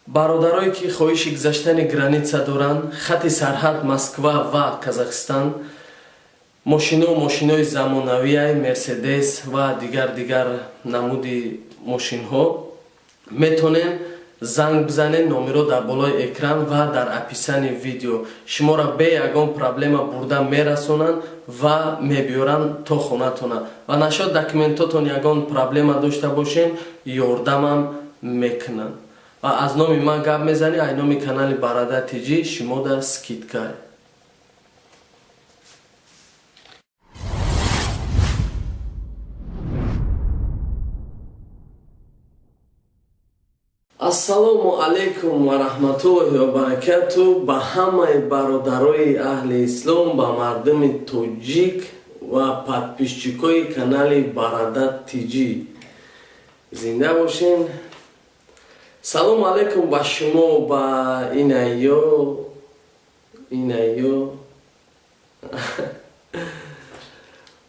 Бародарое ки хоҳиши гузаштани граница доранд, хати сарҳад Москва ва Казахстан, мошино мошинои замонавиай, Мерседес ва дигар дигар намуди мошинҳо, метонем занг бизанед. Номеро дар болои экран ва дар описании видео. Шуморо бе ягон проблема бурда мерасонанд ва мебиёранд то хонатона. Ва нашод документотон ягон проблема дошта бошем, ёрдамам мекунанд. Ва аз номи ман гап мезанӣ, ай номи канали Барада Тҷ шумода скидка. Ассалому алайкум ва раҳматуллоҳи ва баракату ба ҳамаи бародарои аҳли ислом, ба мардуми тоҷик ва подписчикои канали Барада Тҷ. Зинда бошен. Салому алайкум ба шумо, ба инайё инайё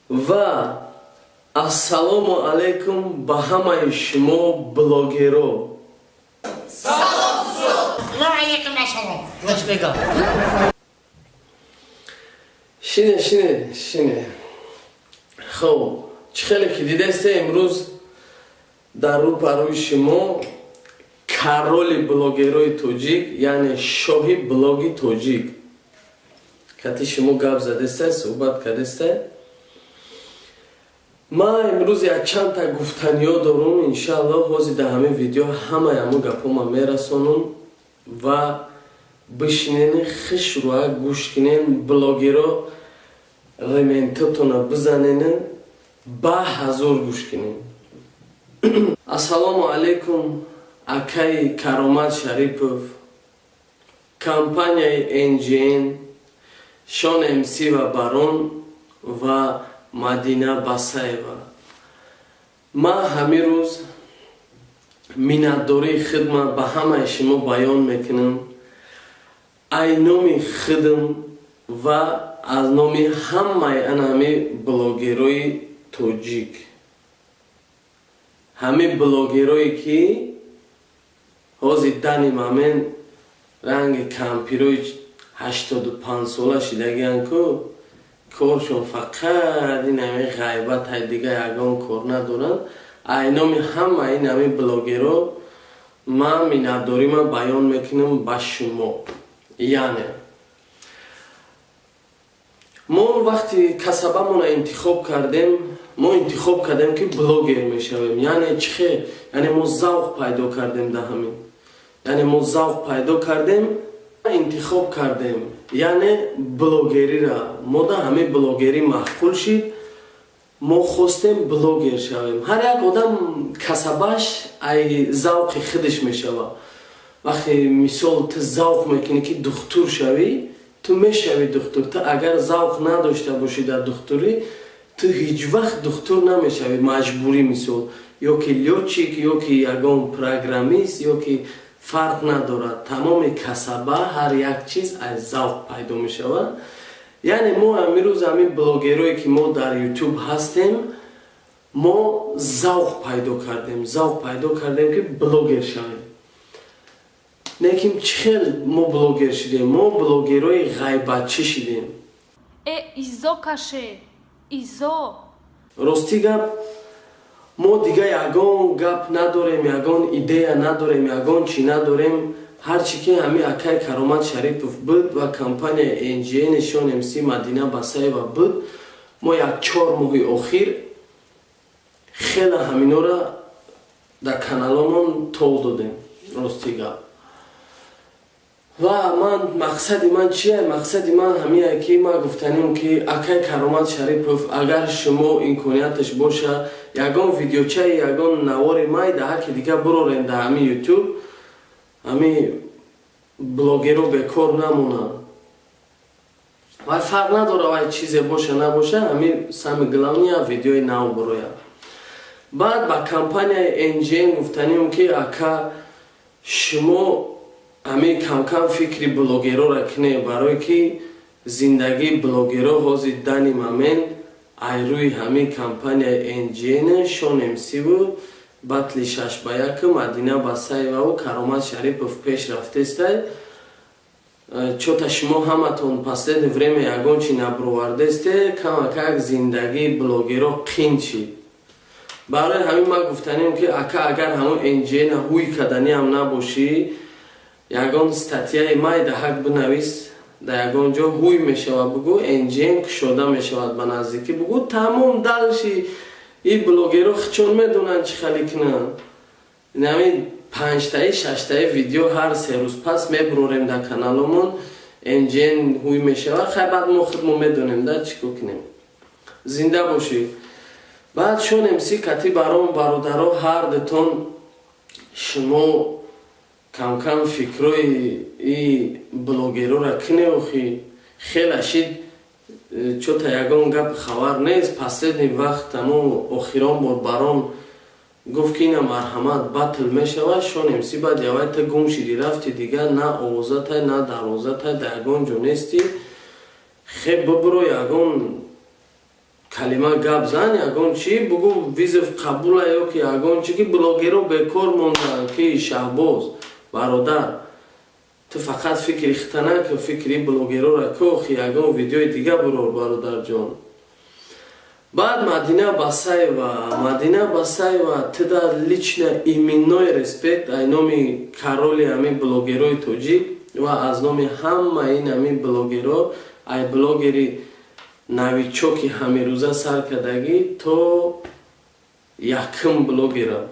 ва ассалому алайкум ба ҳамаи шумо блогеро. Ва алейкум ассалом. Рост мегам. Шине, шине, шине. Хоб, чӣ хеле ки дидесте, имрӯз дар рӯ парӯи шумо короли блогерои тоҷик, яъне шоҳи блоги тоҷик кати шумо гап задесте, суҳбат кардесте. Ман имрӯз якчандта гуфтаниҳо дорум. Иншааллоҳ, ҳозир дар ҳамин видео ҳамаи ҳамун гапҳома мерасонум ва бишинен, хушрӯа гӯш кунен. Блогеро, рементотона бизанен, ба ҳазор гӯш кунен. Ассалому алайкум, акаи Каромат Шарипов, компанияи НГН, Шон МС ва Барон ва Мадина Басаева. Ман ҳамин рӯз миннатдории хидма ба ҳамаи шумо баён мекунам ай номи худам ва аз номи ҳамаи ана ҳами блогерои тоҷик, ҳамин блогерое ки ҳозир данный момент ранги кампирои 85сола шидагиан ку, коршон фақат ин ҳами ғайбат ҳай, дига ягон кор надоранд. Ай номи ҳама ин ҳами блогеро ман миннатдорима баён мекунам ба шумо. Яъне мо вақти касабамона интихоб кардем, мо интихоб кардем ки блогер мешавем. Яъне чӣ хел? Яъне мо завқ пайдо кардем да ҳамин, яъне мо завқ пайдо кардем, интихоб кардем, яъне блогерира. Мо да ҳамин блогерӣ маъқул шид, мо хостем блогер шавем. Ҳар як одам касабаш ай завқи худаш мешавад. Вақте, мисол, ту завқ мекунӣ ки духтур шавӣ, ту мешавӣ духтур. Ту агар завқ надошта бошӣ дар духтурӣ, ту ҳеҷ вақт духтур намешавӣ, маҷбурӣ. Мисол, ё ки лётчик, ё ки ягон программист, ё ки фарқ надорад, тамоми касаба, ҳар як чиз аз завқ пайдо мешавад. Яъне мо амирӯз ҳамин блогерое ки мо дар Ютуб ҳастем, мо завқ пайдо кардем, завқ пайдо кардем ки блогер шавем. Лекин чӣ хел мо блогер шудем? Мо блогерои ғайбатчӣ шидем. Э, изо каше, изо. Ростӣ гап, мо дига ягон гап надорем, ягон идея надорем, ягон чӣ надорем. Ҳарчи ки ҳамин акай Каромат Шарипов буд ва компанияи НГН, Шон МС, Мадина Басаева буд, мо як 4 моҳи охир хеле ҳаминора дар каналомон тов додем. Ростӣ гап, ва ман мақсади ман чия? Мақсади ман ҳамине ки ман гуфтанем ки акай Каромат Шарипов, агар шумо имконияташ боша, ягон видеочаи, ягон навори май да ҳаки дига бурорен дар ҳамин Ютуб, ҳамин блогеро бекор намонанд. Вай фарқ надора, вай чизе боша набоша, ҳамин самый главный видеои нав бурояд. Баъд ба компанияи НГН гуфтанем ки ака, шумо ҳамин камкам фикри блогерора кунед, барое ки зиндагии блогеро ҳозир данный момент ай рӯи ҳамин компанияи НГН, Шон МСиву Батли 6-1 Мадина Басаеваву Каромат Шарипов пеш рафтестай. Чота шумо ҳаматон последнее время ягон чи набровардесте, камакак зиндагии блогеро қин шид. Барои ҳамин ман гуфтанем, ки ака, агар ҳамон НЖН ҳуй каданиам набошӣ, ягон статьяи майдаҳак бинавис дар ягон ҷо, ҳуй мешавад бугӯ, НЖН кушода мешавад ба наздикӣ бугӯ, тамом. Дальше и блогеро хичон медонанд, чӣ хеле кунанд. Инами панҷтаи, шаштаи видео ҳар 3 рӯз пас мебурорем дар каналомон. НЖН ҳуй мешавад, хай, баъд мо худмо медонем да чӣ кор кунем. Зинда бошӣ. Баъд Шон МС кати баром, бародаро, ҳар дутон шумо камкам фикрои и блогерора кинеохи. Хела шид, чота ягон гап хабар нест. Последний вақт амо охирон бор барон гуфт, ки ина, марҳамат, батл мешавад Шон МС. Баъд явай та гум шиди, рафти, дигар на овозатай, на дарвозатай, дар ягон ҷо нести. Хеб, бубуро, ягон калима гап зан, ягон чӣ бугӯ, вызов қабула ё ки ягон чӣ, ки блогеро бекор монданд. Ки Шаҳбоз, бародар, ту фақат фикри хита накун, фикри блогерора кохи, ягон видеои дига бурор, бародарҷон. Баъд Мадина Басаева. Мадина Басаева, туда лично именной респект ай номи короли ҳамин блогерои тоҷик ва аз номи ҳамаи ин ҳамин блогеро, ай блогери новичоки ҳамирӯза сар кардагӣ то якум блогера,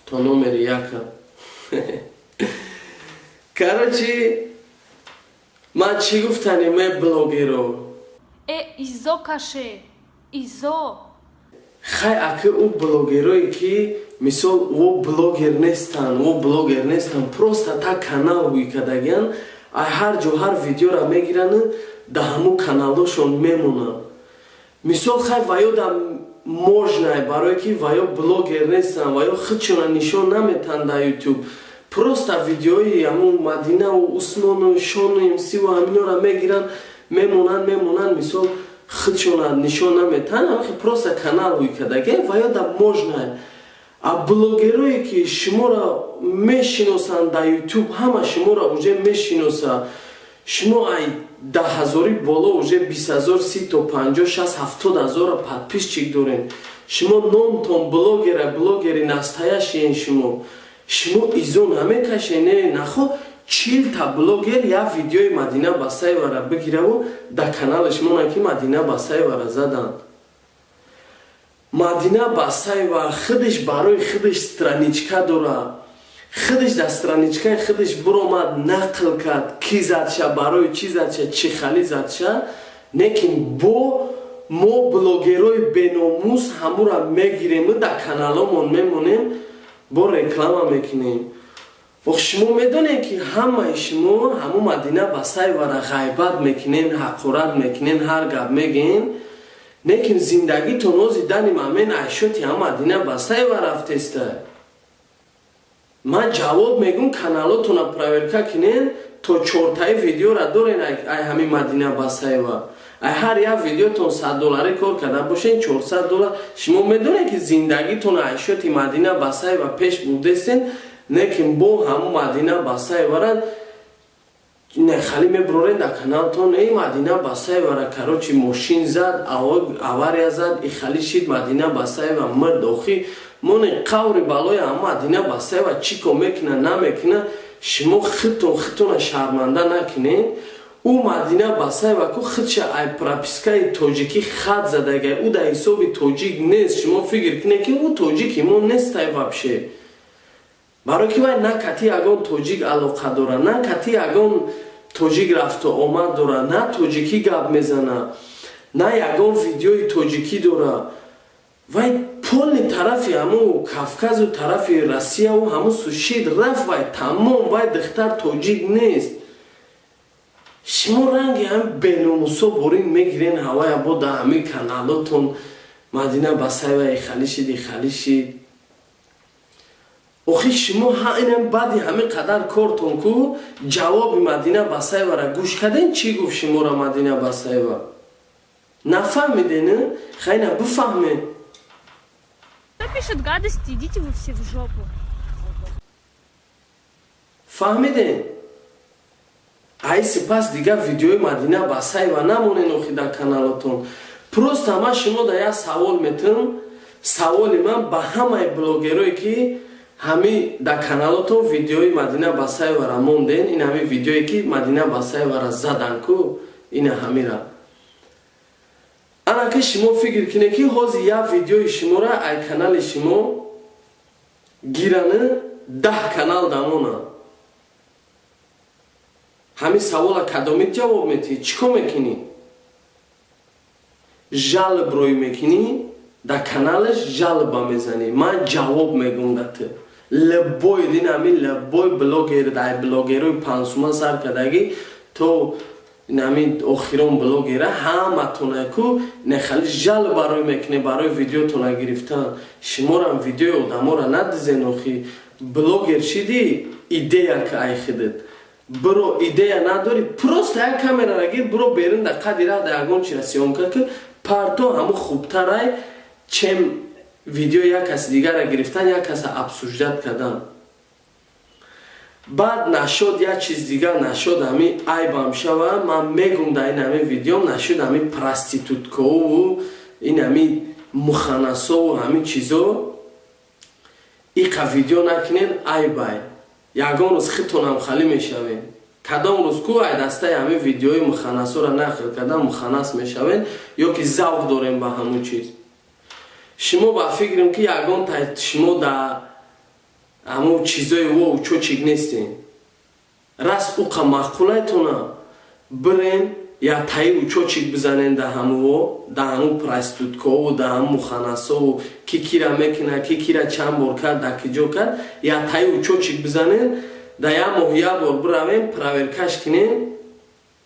то номери яка. Короче, ман чӣ гуфтанем, е блогеро? Э, изо каше, изо. Хай, аки ӯ блогерое, ки мисол ӯ блогер нестанд, ӯ блогер нестанд, просто та канал ҳуй кардагиян, ай ҳар ҷо ҳар видеора мегиранд, да ҳамун каналошон мемонанд. Мисол, хай, ваё да можно, барое ки ваё блогер нестанд, ваё худшона нишон наметанд дар Ютуб, просто видеои ҳамун Мадинаву Усмону Шону МСиву ҳаминора мегиранд, мемонанд, мемонанд. Мисол, худшона нишон наметанд, ҳамахи просто канал ҳуй кардаге, ваё да можно. А блогерое, ки шуморо мешиносанд дар Ютуб, ҳама шуморо уже мешиноса, шумо ай 10 ҳазорӣ боло, уже 20 000, 30 то 50, 60, 70 ҳазора подписчик дорем, шумо номтон блогера, блогери настоящиен шумо. Шумо изо намекаше, не нахо 40 та блогер як видеои Мадина Басаевара бигираву дар каналаш монанд, ки Мадина Басаевара заданд. Мадина Басаева худаш барои худаш страничка дора, худаш дар страничкаи худаш буромад, нақл кард, ки задша, барои чӣ задша, чӣ хали задша. Лекин бо мо блогерои беномус ҳамура мегирему дар каналомон мемонем, бо реклама мекунем. Ох, шумо медонед, ки ҳамаи шумо ҳамун Мадина Басаевара ғайбат мекунен, ҳақорат мекунен, ҳар гап мегӯен, лекин зиндагитон ози дани мамен айшоти ҳам Мадина Басаева рафтеста. Ман ҷавоб мегӯм, каналотона проверка кунен, то чортаи видеора дорен ай ҳамин Мадина Басаева. Ай ҳар як видеотон 100 долларӣ кор карда бошен, 400 доллар. Шумо медонед, ки зиндагитон айшоти Мадина Басаева пеш бурдестен, лекин бо ҳамун Мадина Басаевара хали мебурорен дар каналтон: «Эй, Мадина Басаевара, короче, мошин зад, авария зад, ихали шид, Мадина Басаева мирд». Охи моне қаври балои ҳама Мадина Басаева чӣ кор мекуна, намекуна, шумо худтон худтона шарманда накунед. Ӯ Мадина Басаева ку худша ай пропискаи тоҷикӣ хат задагай, ӯ дар ҳисоби тоҷик нест. Шумо фикр кунед, ки ӯ тоҷики мо нестай вообще, барои ки вай на кати ягон тоҷик алоқа дора, на кати ягон тоҷик рафту омад дора, на тоҷикӣ гап мезана, на ягон видеои тоҷикӣ дора. Вай полный тарафи ҳаму Кавказу тарафи Россияву ҳаму сушид рафт, вай тамом, вай духтар тоҷик нест. Шумо ранги ҳам беномусо борин мегирен ҳавая, бо да ҳамин каналотон: «Мадина Басаева ихали шид, ихали шид». Охи, шумо инам баъди ҳамин қадар кортон ку ҷавоби Мадина Басаевара гӯш карден, чӣ гуфт шуморо Мадина Басаева? Нафаҳмиден? Хайна, бифаҳмед. пишет гадости, идите вы все в жопу. Фаҳмидем? Ай, сипас дигар видеои Мадина Басаева намонен охи дар каналотон. Просто ман шумо да як савол метам. Саволи ман ба ҳамаи блогерое, ки ҳами дар каналотон видеои Мадина Басаевара монден, ин ҳами видеое, ки Мадина Басаевара задан ку, ина ҳамира. Ана ки шумо фикр кинед, ки ҳозир як видеои шуморо ай канали шумо гираны, 10 канал дамона. Ҳамин савола кадомит ҷавоб метиҳӣ? Чӣ кор мекунӣ? Жалоб рӯй мекунӣ, дар каналаш жалоба мезанӣ. Ман ҷавоб мегум да ту. Любой дин, ҳамин любой блогер, дар блогерои пансума сар кардагӣ то ҳамин охирон блогера, ҳаматона ку нехали жалоба рӯй мекунӣ барои видеотона гирифтан. Шуморам видеои одаморо надизен охи. Блогер шидӣ, идея ка айхидит бро, идея надорӣ, просто як камерара гир, бро, берун, да қади раҳ да ягон чира съёмка ки парто, ҳамун хубтарай, чем видео як каси дигара гирифтан, як каса обсуждать кардан. Баъд нашод як чиз дигар, нашод ҳами айбам шава, ман мегум дар ин ҳами видеом, нашуд ҳами проституткаову ин ҳами муханасову ҳами чизо иқа видео накунед, айбай. Ягон рӯз хитонам халӣ мешавем. Кадом рӯз ку ай дастаи ҳамин видеои муханасоро нақл кардан муханас мешавем ё ки завқ дорем ба ҳамун чиз. Шумо ба фикрам, ки ягон шумо да ҳамун чизои во учётчик нестем. Раст уқа маъқулайтона бирен, я таи учётчик бизанен да ҳамуво, да ҳамун проституткаову да ҳамун муханасову, ки кира мекуна, ки кира чанд бор кард, да ки ҷо кард, я таи учётчик бизанен, да як моҳ як бор биравем, проверкаш кунем,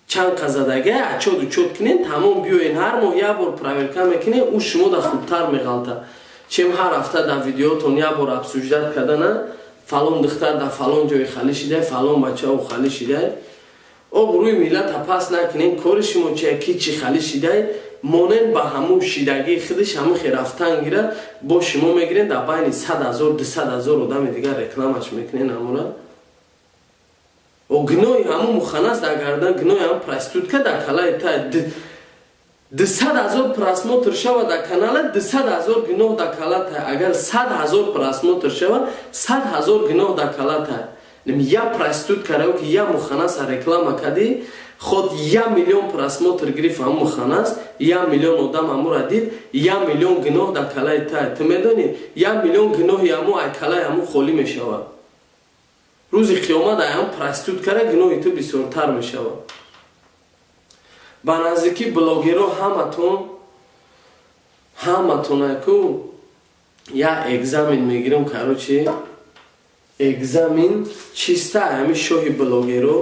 чанд қазадага отчёт учёт кунем, тамом. Биёен, ҳар моҳ як бор проверка мекунем, ӯ шумо да хубтар меғалта, чем ҳар ҳафта дар видеотон як бор обсуждать кардана: фалон духтар дар фалон ҷои халӣ шидай, фалон бачао халӣ шидай. Обрӯи миллата пас накунем. Кори шумо чия, ки чӣ халӣ шидай, монен ба ҳамун шидагии худаш, ҳамун херафтан гира, бо шумо мегирен, дар байни 100 000, 200 000 одами дигар рекламаш мекунен ҳамура. О, гуноҳи ҳамун муханас дар гардан, гуноҳи ҳамун проститутка дар калаи та. 200 000 просмотр шава дар канала, 200 000 гуноҳ дар калата. Агар 100 000 просмотр шава, 100 000 гуноҳ дар калата. Я проституткаро ки я муханаса реклама кардӣ, худ 1 миллион просмотр гирифт ҳамун муханас, 1 миллион одам ҳамура дид, 1 миллион гуноҳ дар калаи та. Ту медонӣ, 1 миллион гуноҳи ҳамун ай калаи ҳамун холӣ мешавад. Рӯзи қиёмат ай ҳам проституткара гуноҳи ту бисёртар мешавад. Ба наздикӣ блогеро ҳаматон, ҳаматонаку як экзамен мегирам. Короче, экзамен чиста, ҳами шоҳи блогеро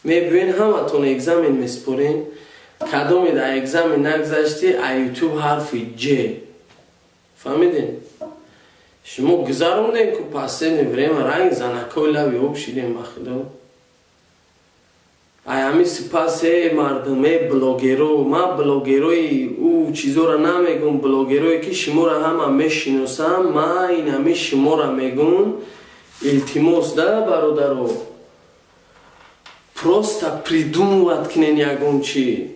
мебиёен, ҳаматон экзамен меспорем. Кадоме дар экзамен нагзашти, а Ютуб ҳарфи ҷ. Фаҳмидем? Шумо гузарондем ку, последнее время ранг занакои лави об шидем, ба худо. Ай ҳами сипас, э мардум, э блогеро, ман блогерои ӯ чизоро намегум, блогерое ки шуморо ҳама мешиносам, ман ин ҳами шуморо мегум. Илтимос да, бародаро, просто придумывать кунен ягон чи.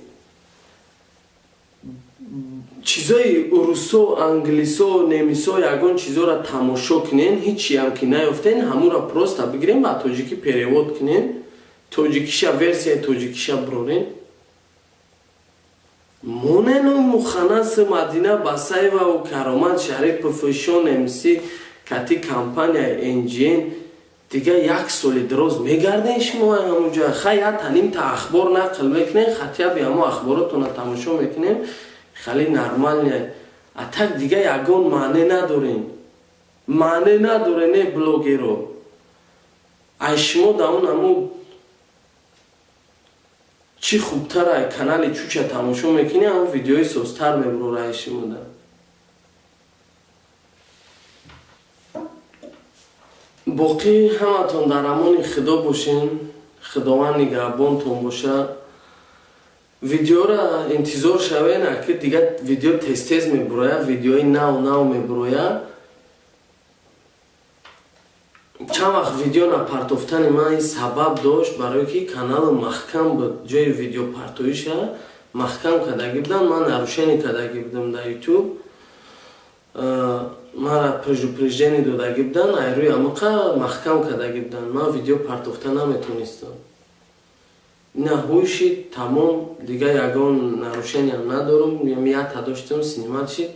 Чизои урусо, англисо, немисо, ягон чизоро тамошо кунен. Ҳичиам ки наёфтен, ҳамуро просто бигирем, ба тоҷикӣ перевод кунен, тоҷикиша, версияи тоҷикиша бирорем, монену муханас Мадина Басаевау Каромат Шарипов, Шон МС кати компанияи НГН дига як соли дароз мегарден. Шумо ҳамунҷа хай я танимта ахбор нақл мекунем, хотя бы ҳамо ахборотона тамошо мекунем, хеле нормально. А так дига ягон маъне надорем, маъне надоре не блогеро. Ай шумо да он ҳамун чӣ хубтар, ай канали Чуча тамошо мекунӣ, ҳамон видеои созтар мебурора ай шумода. Боқӣ ҳаматон дар амони Худо бошен, Худованд нигаҳбонтон боша. Видеора интизор шавен, аки дига видео тез-тез мебуроя, видеои нав нав мебуроя. Чанд вақт видео напартофтани ман ин сабаб дошт, барое ки каналам маҳкам буд, ҷои видеопартоиша маҳкам кардагӣ будам. Ман нарушение кардагӣ будам дар Ютуб, мара предупреждение додагӣ буданд, айрӯи амиқа маҳкам кардагӣ буданд, ман видео партофта наметонистам. Ина ҳуй шид, тамом, дига ягон нарушениям надорум, ята доштам, снимать шид.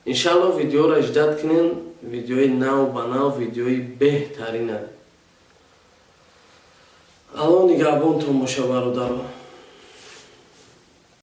Иншалло, видеоро ждать кунен, видеои нав ба нав, видеои беҳтарина. Алло нигаҳбонтон боша, бародаро.